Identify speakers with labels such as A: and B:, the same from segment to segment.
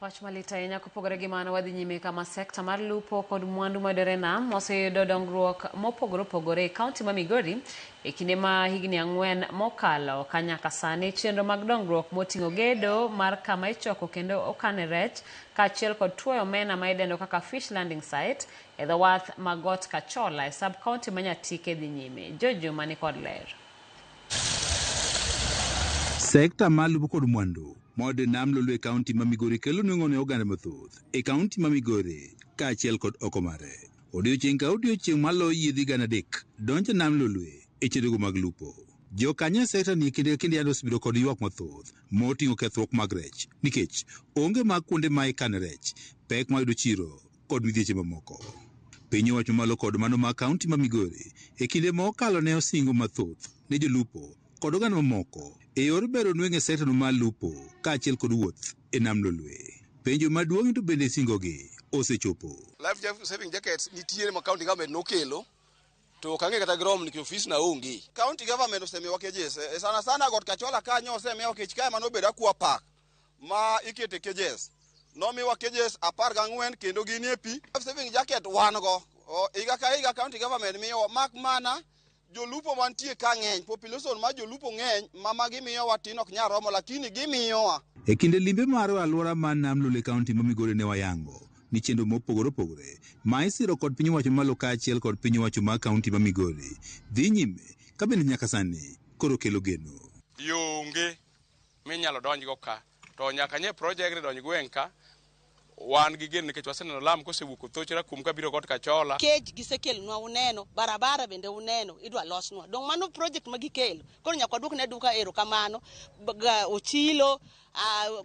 A: Wach malit ahinya. Kopogore gi mano, wadhi nyime kama sekta mar lupo kod mwandu mayudore e nam oseyudo dongruok mopogore opogore e kaunti ma Migori e kinde ma higni 4 mokalo ka nyaka sani chenro mag dongruok moting'o gedo mar kama ichoko kendo okane rech kaachiel kod tuoyo omena ma idendo kaka fish landing site e dho wath ma Got Kachola e sub kaunti ma Nyatike dhi nyime. George Juma ni kod ler.
B: Sekta mar lupo kod mwandu mayudore e nam Lolwe e kaunti ma Migori kelo nweng'o ne oganda mathoth e kaunti ma Migori kaachiel kod oko mare. Odiochieng' ka odiochieng' maloyo yiedhi 300 donjo e nam Lolwe e chenrogo mag lupo. Jokanyo e sekta ni kinde ka kinde yande osebedo kod ywak mathoth moting'o kethruok mag rech nikech onge mag kuonde ma ikane rech, pek mar yudo chiro kod midhieche mamoko. Piny owacho malo kod mano ma kaunti ma Migori e kinde mokalo ne osingo mathoth ne jolupo kod oganda mamoko e yor bero nweng'o e sekta no mar lupo kaachiel kod wuoth e nam Lolwe. Penjo maduong' to bende singogi osechopo.
C: Life saving jackets nitiere ma county government nokelo to ok ang'e kata girom nikech ofis na onge. County government osemiyowa cages sana sana Got Kachola kanyo osemiyowa kech kae mano obedo aqua park ma ikete cages. Nomiwa cages 14 kendo ginie pi. Life saving jacket wan go. Higa ka higa county government miyowa mak mana jolupo mantie ka ng'eny, population mar jolupo ng'eny ma magimiyowa tin ok nyal romo lakini gimiyowa.
B: E kinde limbe marwa alwora mar nam Lolwe kaunti ma Migori ne wayango ni chenro mopogore opogore ma isiro kod piny owacho malo kaachiel kod piny owacho mar kaunti ma Migori dhi nyime ka bende nyaka sani koro kelo geno.
D: Yo onge minyalo donjgo ka to nyaka nye project ni donj gweng' ka wan gi geno nikech waseneno lam kosewuok Othochra kuom kabiro Got Kachola.
E: Cage gisekelonwa uneno, barabara bende uneno, idwa losnwa. Dong mano project ma gikelo. Koro nyaka waduok ne duka erokamano, Ochilo,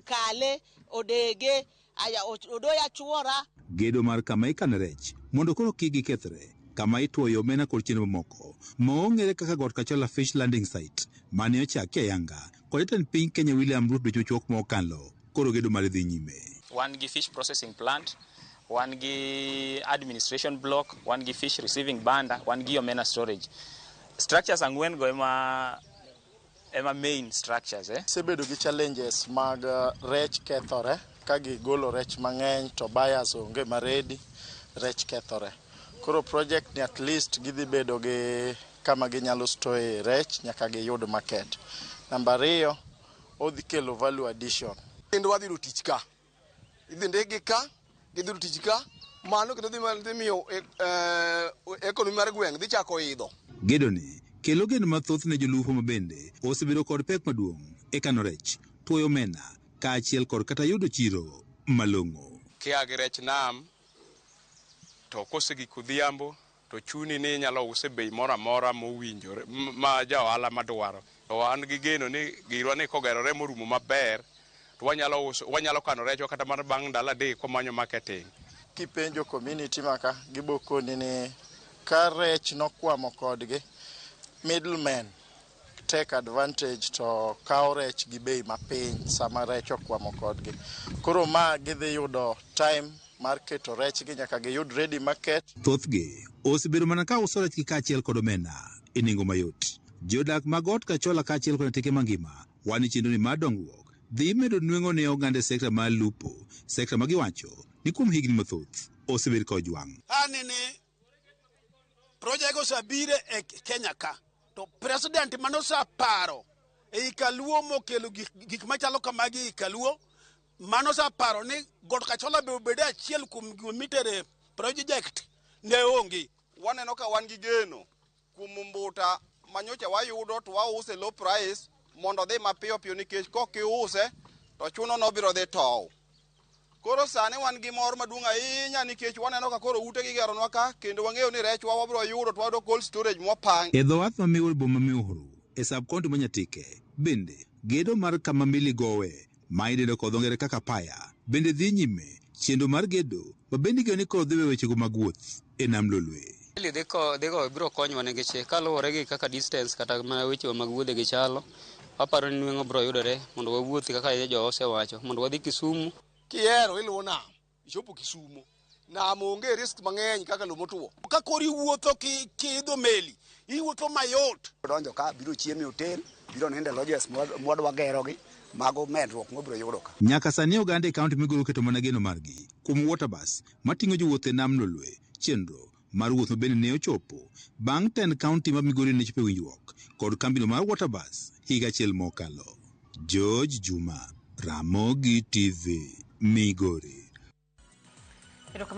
E: Kale, Odege, aya Odoya Chuora.
B: Gedo mar kama ikane rech mondo koro kik gikethre, kama ituoyo omena kod chenro mamoko ma ong'ere kaka Got Kachola Fish Landing Site mane ochaki ayanga kod jatend piny Kenya William Ruto dweche machuok mokalo koro gedo mare dhi nyime.
F: Wan gi fish processing plant, wan gi administration block, wan gi fish receiving banda, wan gi omena storage. Structures 4 go ema main structures.
G: Sebedo gi challenges mag rech kethore ka gigolo rech mang'eny to buyers onge ma ready, rech kethore. Koro project ni at least gidhi bedo gi kama ginyalo store rech nyaka giyud market. Namba 2, odhi kelo value addition.
C: Kendo wadhi yudo tich ka. Idhi ndikgi ka, gidhi yudo tich ka, mano kendo dhi miyo economy mar gweng' dhi chako idho.
B: Gedo ni kelo geno mathoth ne jolupo ma bende osebedo kod pek maduong' e kano rech, tuoyo omena kaachiel kod kata yudo chiro malong'o.
D: Kia gi rech nam to kosegik odhiambo to chuni ni inyalo use bei moro amora mowinjore ma ja ohala madwaro. To wan gi geno ni girwa ni kogerore morumo maber to wanyalo kano rechwa kata mana bang' ndalo 3 kwamanyo marketing.
G: Kipenjo community maka gibo koni ni ka rech nokwamo kodgi, middlemen take advantage to kawo rech gi bei mapiny sama rech okwamo kodgi. Koro ma gidhi yudo time mar keto rechgi nyaka giyud ready market.
B: Thothgi osebedo mana ka uso rechgi kaachiel kod omena e nengo mayot. Jodak mag Got Kachola kaachiel kod Nyatike mangima wan ni chenro ni mar dongruok dhi medo nweng'o ne oganda e sekta mar lupo, sekta ma giwacho ni kuom higni mathoth osebed ka ojwang'.
H: Anene project osebiro e Kenya ka to president manosaparo ei Kaluo mokelo gik machalo kamagi ei Kaluo manosaparo ni Got Kachola be obed achiel kuom gik mitere project ne onge.
C: Waneno ka wan gi geno kuom mbuta manyocha wayudo to wause low price mondo odhi mapiyo piyo nikech kok iuse to chuno no biro dhi tow. Koro sani wan gi mor maduong' ahinya nikech waneno ka koro ute gigeronwa ka kendo wang'eyo ni rechwa wabiro yudo to wayudo cold storage mwapang.
B: E dho wath ma Miuro boma Miuro e sub county ma Nyatike bende gedo mar kama meli gowe ma idendo kod dho ngere kaka paya bende dhi nyime chenro mar gedo ma bende igeno ni koro dhi weyo wechego mag wuoth e nam Lolwe.
I: Meli dhi go biro konyowa nikech kaluwore gi kaka distance kata mana wechewa mag wuodhe gi chalo, aparo ni nweng'o biro yudore mondo wawuothi kaka jo osewacho mondo wadhi Kisumu.
C: Kihero iluwo nam, ichopo Kisumo. Nam onge risk mang'eny kaka lo motuo.
H: Ka koro iwuotho kiidho meli, iwuotho mayot.
J: Donjo ka biro chiemo e hotel, biro nindo e lodges mwadwa gerogi, Mago medruok mwabiro yudo ka.
B: Nyaka sani oganda e kaunti Migori oketo mana geno margi kuom water bus mating'o jowuoth e nam Lolwe. Chenro mar wuoth ma bende ne ochopo bang' tend kaunti ma Migori ne chopo e winjruok kod kambino mar water bus higa achiel mokalo. George Juma, Ramogi TV, Migori.
A: Erokamano.